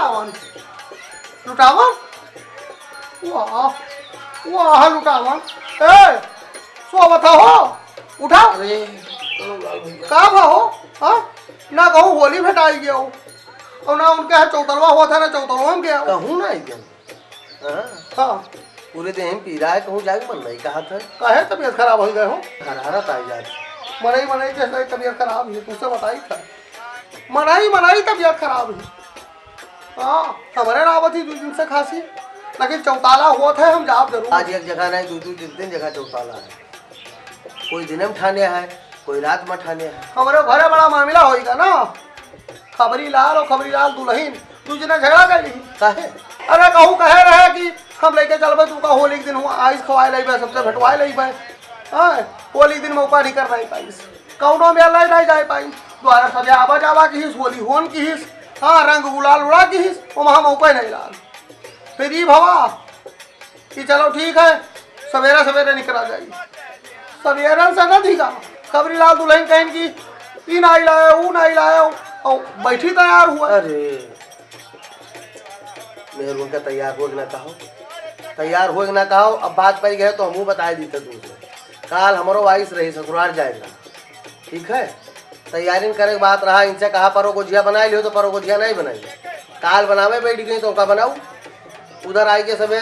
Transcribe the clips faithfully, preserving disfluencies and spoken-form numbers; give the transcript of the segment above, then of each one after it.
लुटावन? लुटावन? वाह, वाह लुटावन। ए, सोवत हो? उठा। अरे, कौनो लाल भैया। का भा हो? हाँ? ना कहूँ होली भेटाई गयो। और ना उनके यहाँ चौतलवा होत है, ना चौतलवा में गयो। कहूँ ना आई गयो। हाँ। हाँ। पूरे देह में पीरा है, कहूँ जाए के मन नहीं कहत है। काहे तबीयत खराब हो गए हो? हरारत आई जात। मनई, मनई के सही तबीयत खराब है, तुझसे बताई था। मनई, मनई तबीयत खराब है। हाँ, हमरे ना आवत ही दू दिन से खांसी, लेकिन चौताला होत है, हम जाब जरूर। आज एक जगह नहीं, दू, दू, तीन, तीन जगह चौताला है। कोई दिन में ठाने है, कोई रात में ठाने है। हमरे घरे बड़ा मामला होइगा ना, खबरी लाल और खबरी लाल दुलहिन, दू जने झगड़ा कर ली। काहे? अरे कहूँ कहे रहे कि हम लेके चलबे तू का होली के दिन हुआ आइस खवाए लइबे, सबसे भेंटवाए लइबे। हाँ, होली के दिन मौका नहीं कर नहीं पाइस, कौनो मेला नहीं जाए पाई। द्वारा सभे आवा जावा किहिस, होली होन किहिस, हाँ, रंग गुलाल उड़ा किहिस, वो वहाँ मौका नहीं लाग। फिर ई भवा कि चलो ठीक है, सवेरे सवेरे निकला जाई। सवेरे से न दिखा, खबरी लाल दुलहिन कहिन कि ई नाई लायो, ऊ नाई लायो, और बैठी तैयार हुआ। अरे, मेहरुआ का तैयार होए के ना कहो, तैयार होए के ना कहो। अब बात पै गए तो हमहू बताए दीते तुमसे। काल हमरो आइस रही ससुराल जाएगा, ठीक है? तैयारी करे के बात रहा, इनसे कहा परो गोझिया बनाई लियो, तो परो गोझिया नहीं बनाई। काल बनावे बैठ गई तो का बनाऊ, उधर आई के सबे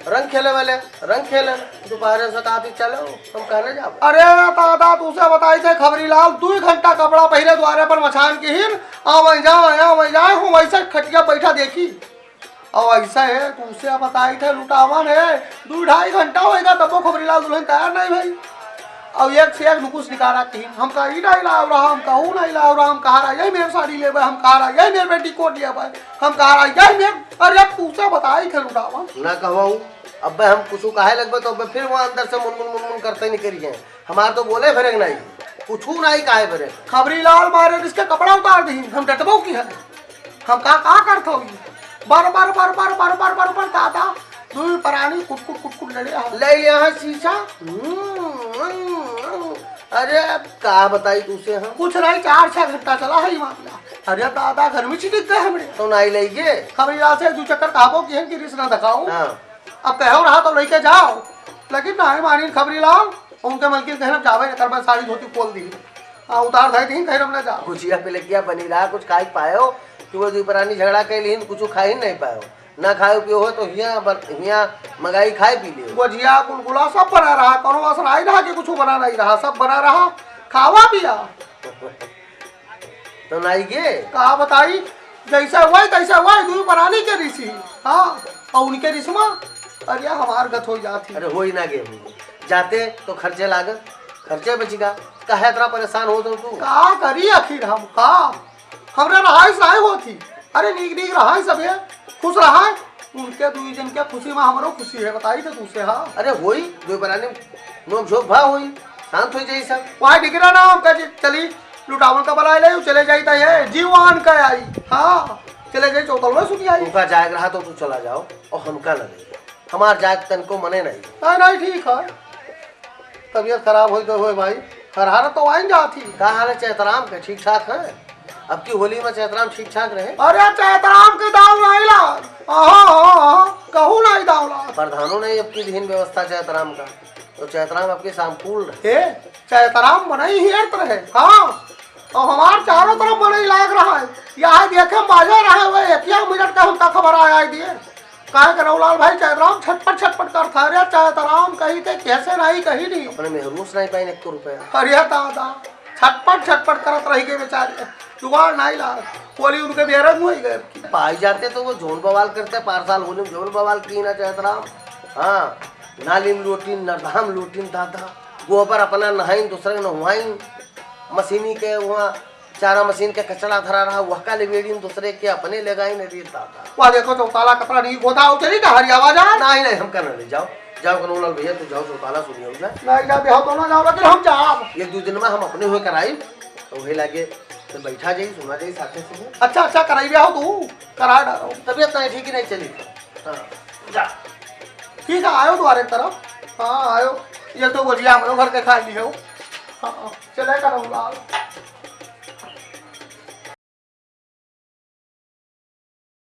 रंग खेले वाले, रंग खेले, दोपहरे से कहा भी चलो, हम कहने जाओ। अरे दादा, तुझसे बताई थे खबरी लाल, दू घंटा कपड़ा पहिरे द्वारे पर मछान किहिन, आ वहीं जाए, आ वहीं जाए, हम वैसे खटिया बैठा देखी। और ऐसा है, तुझसे बताई थे लुटावन है, दू ढाई घंटा होएगा, तब वो खबरी लाल दुलहिन तैयार नहीं भई। और एक से एक नुकुस निकारा किहिन, हम कहा ई नहीं लाव रहा, हम कहा ऊ नहीं लाव रहा, हम कहा रहा यही मेरे साड़ी लेबे, हम कहा रहा यही मेरे पेटीकोट लेबे, हम कहा रहा यही मेरे, अरे अब तुझसे बताई थे लुटावन। ना कहवाऊँ, अब हम कुछ कहे लगबे तो अब फिर वहाँ अंदर से मुनमुन मुनमुन करते निकल गए। हमार तो बोले फिरे के नाई, कुछू नाई काहे फिरे। खबरी लाल मारे इसके कपड़ा उतार दी, हम डटबो की है। हम का, का करत हो? बर, बर, बर, दादा, दुई परानी कुट, कुट, कुट, कुट लड़े हैं। ले लिया है शीशा। हम्म, हम्म, हम्म। अरे, अब का बताई तुझसे हम? कुछ नहीं, चार छह घंटा चला है ये मामला। अरे दादा, घर में छिटिक गए हमरे। तो नाई ले गए? खबरी लाल से एक दू चक्कर कहबो किहन कि रिस ना दिखाओ। हाँ। अब कहो रहा तो लेके जाओ, लेकिन नाहीं मानिन खबरी लाल, उनके मलकिन कहन अब जावे न करबे, साड़ी धोती खोल दी। हाँ, उतार धाई दी, कहीं अब ना जाओ। गुजिया पिलकिया बनी रहा, कुछ खाए पायो कि वो दुई परानी झगड़ा कर लीन, कुछ खाए नहीं पायो। ना खाए पियो हो तो हियाँ बन-, हियाँ मंगाई खाए पी लियो। गुजिया गुलगुला सब बना रहा, कोनो असर आई रहा कि कुछ बना नहीं रहा, सब बना रहा, खावा पिया। तो नाई गे? का बताई, जैसे वही तैसे वही, दुई परानी के रिसी। हाँ, और उनके रिसमा, अरे यार, हमार गत हो जाती। अरे होई ना गे, जाते तो खर्चे लागत, खर्चे बचिगा, काहे इतना परेशान होत हो तू? का करी आखिर हम, का? हमरा रहाइश नाहीं होती। अरे नीक नीक रहाइश सबे, खुश रहाइश। उनके दुई जन के खुशी में हमरो खुशी है, बताई तो तुझसे, हाँ। अरे होई, दुई परानी नोक झोंक भा होई, शांत हो जाई सब। वहाँ डिगरा ना हम कहे चली लुटावन का बुलाए ले, चले जाई ता ये जीवान का आई। हाँ, चले जाई चौतलवा सुनी आई। उनका जाए रहा तो तू चला जाओ और हमका ना ले जाओ। हमार जाए तनको मने नहीं। नहीं, नहीं, ठीक है। तबीयत खराब होई तो होए भाई, हर हालत तो आइन जात ही। का हाल है चैतराम के? ठीक ठाक है? अब की होली में चैतराम ठीक ठाक रहे? अरे चैतराम के दाव नहीं ला। आहा, आहा, आहा, कहूँ नहीं दाव ला। प्रधानो नहीं अब की दिन व्यवस्था चैतराम का। तो चैतराम अब की सामकूल रहे। ए, चैतराम मनई ही अर्थ रहे। हाँ। और हमार चारों तरफ मनई लाग रहा है। यहाँ देखे बाजा रहे हुए, एक मिनट का हमका खबर आया है दिए। काहे के रउलाल भाई, चैतराम छटपट छटपट करत है। अरे चैतराम कही थे, कैसे नहीं कही नहीं। अपने मेहरू से नहीं पाइन एक रुपया। अरे दादा, छटपट छटपट करत रही गए बेचारे, जुगाड़ नहीं ला। होली उनके बेरंग हो गए। पाई जाते तो वो जौन बवाल करते, पार साल होली में जौन बवाल की ना चैतराम। हाँ, नाली में लोटिन, नरधाम लोटिन दादा, गोबर अपना नहाइन, दूसरे के नहवाइन, मशीनी के वहाँ चारा मशीन के कचड़ा धरा रहा, वहका लिबेड़िन दूसरे के, अपने लेगाइन, अरे दादा। वाह, देखो चौताला कपड़ा नहीं होता, आओ चली ना हरियावा जा। नहीं, नहीं, हमका ना ले जाओ। जाओ कनौलाल भैया, तू जाओ चौताला सुनियो जा। नहीं जा, बेहो तो ना जाओ, लेकिन हम जाब। एक दू दिन में हम अपने हुए कराई, तो वही लागे, तो बैठा जाई, सुना जाई, साथे से। अच्छा, अच्छा, कराई बेहो तू, करा डालो। तबीयत नहीं ठीक ही नहीं चली। हाँ, जा। ठीक है, आयो द्वारे तरफ। हाँ, आयो। ये तो बोलिया हम लोग घर के खा लिए हो। हाँ, चले कनौलाल।